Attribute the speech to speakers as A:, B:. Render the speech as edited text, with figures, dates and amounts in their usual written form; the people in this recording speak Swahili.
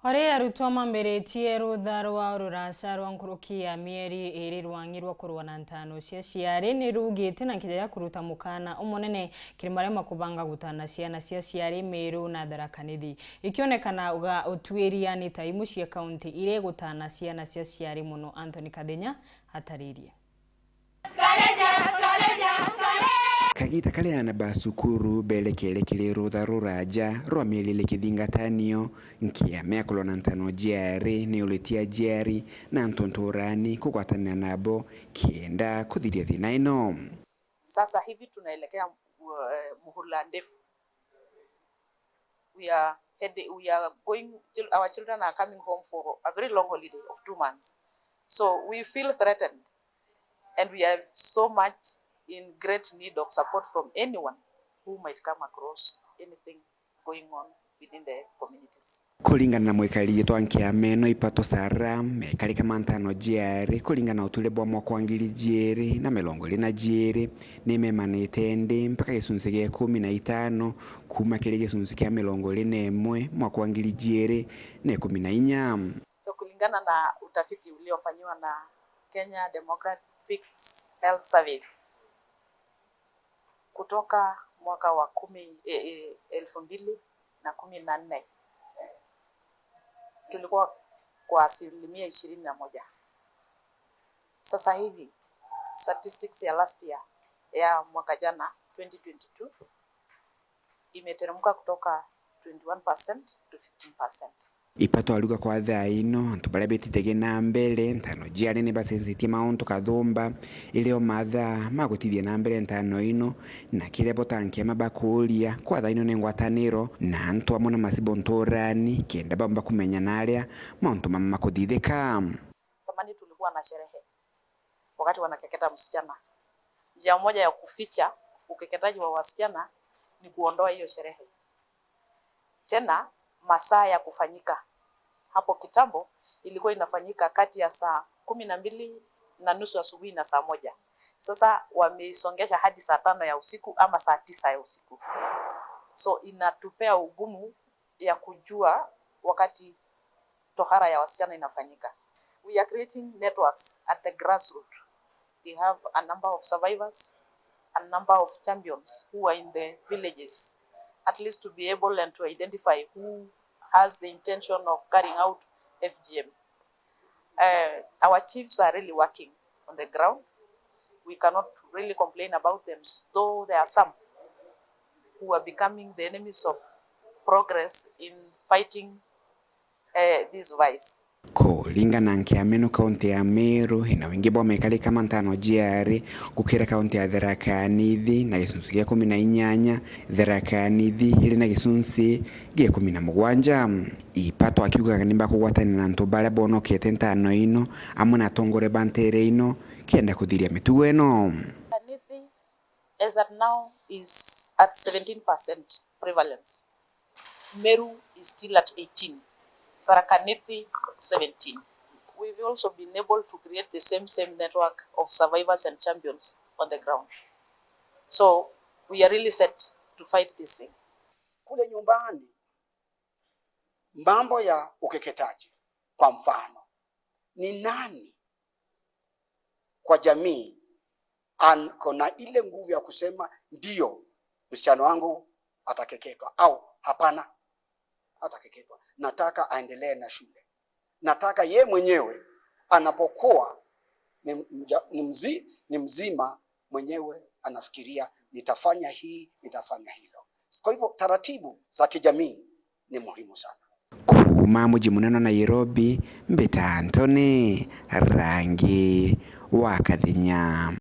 A: Ore arutwo mambĩrĩtie rũtha rwa rũraca rwa nkuruki ya mĩeri ĩrĩ rwang'i rwa kũrũa na ntano cia ciarĩ nĩ rugĩte na kĩrĩa ya kũruta mũkana ũmũnene kĩrĩ marĩa makũbanga gũtana ciana cia ciarĩ Meru na Tharaka Nithi ikĩonekana ga ũtuĩria nĩ ta imwe cia kaunti irĩ gũtana ciana cia ciarĩ mũno. Anthony Kathenya atarĩrie.
B: Kagita karia ana ba sukuru belekele rutha ruraja rwa mielile kithingatanio nkiamea kulona ntano jiari ni uletia jiari na ntontorani kugwatanira nabo kienda kuthiria thina ino.
C: Sasa hivi tunaelekea muhula ndefu. We are heading, we are going, our children are coming home for a very long holiday of 2 months. So we feel threatened and we are so much in great need of support from anyone who might come across anything going on within the communities.
B: Kulingana na mwikali twa nkiameno ipato sara mekali kama ntano jiari kulingana utule bwa mwaka wa ngiri jieri na milongo iri na jieri nimemanite ndi mpaka gisunzi gia 15 kuma kiri gisunzi kia 21 mwaka wa ngiri jieri na 14.
C: So kulingana na utafiti uliofanywa na Kenya Demographic Health Survey kutoka mwaka wa 2014 tulikuwa kwa 21%. Sasa hivi statistics ya last year ya mwaka jana 2022 imeteremka kutoka 21% to 15%.
B: Ipato aruga kwa thaa ino antu baria betitege na mbere ntano jiari ni bacencetie mauntu kathumba ilio mathaa ma gutithia na mbere ntano ino na kiria botankiama bakuuria kwa thaa ino ni ngwataniro na antu amwe na macibo nturani kenda bamba kumenya naria mauntu mama makuthithika.
C: Zamani tulikuwa na sherehe wakati wanakeketa msichana. Njia moja ya kuficha ukeketaji wa wasichana ni kuondoa hiyo sherehe. Tena masaa ya kufanyika hapo kitambo ilikuwa inafanyika kati ya saa 12:30 asubuhi na saa 1. Sasa wameisongesha hadi saa 5 ya usiku ama saa 9 ya usiku. So inatupea ugumu ya kujua wakati tohara ya wasichana inafanyika. We are creating networks at the grassroots. We have a number of survivors, a number of champions who are in the villages, at least to be able and to identify who has the intention of carrying out FGM. Our chiefs are really working on the ground. We cannot really complain about them, though there are some who are becoming the enemies of progress in fighting this vice.
B: Kulingana nkiameno kaunti ya Meru ina wingi bwa mekali kama ntano jiari gukira kaunti ya Tharaka Nithi na gisunsi gia 18 Tharaka Nithi iri na gisunsi gia 17. Ipato akiugaga ni bakugwatanira na antu baria bonokete ntano ino amwe na atongore ba ntere ino kenda kuthiria mitugo ino.
C: Nithi as at now is at 17% prevalence. Meru is still at 18. Tharaka Nithi 17. We've also been able to create the same network of survivors and champions on the ground. So we are really set to fight this thing.
D: Kule nyumbani mambo ya ukeketaji kwa mfano, ni nani kwa jamii ana ile nguvu ya kusema ndio msichana wangu atakeketwa au hapana atakeketwa, nataka aendelee na shule, nataka ye mwenyewe anapokuwa ni mzima mwenyewe anafikiria nitafanya hii, nitafanya hilo. Kwa hivyo taratibu za kijamii ni muhimu sana.
B: Kuma muji munene Nairobi, Mbita Anthony Rangi wa Kathinya.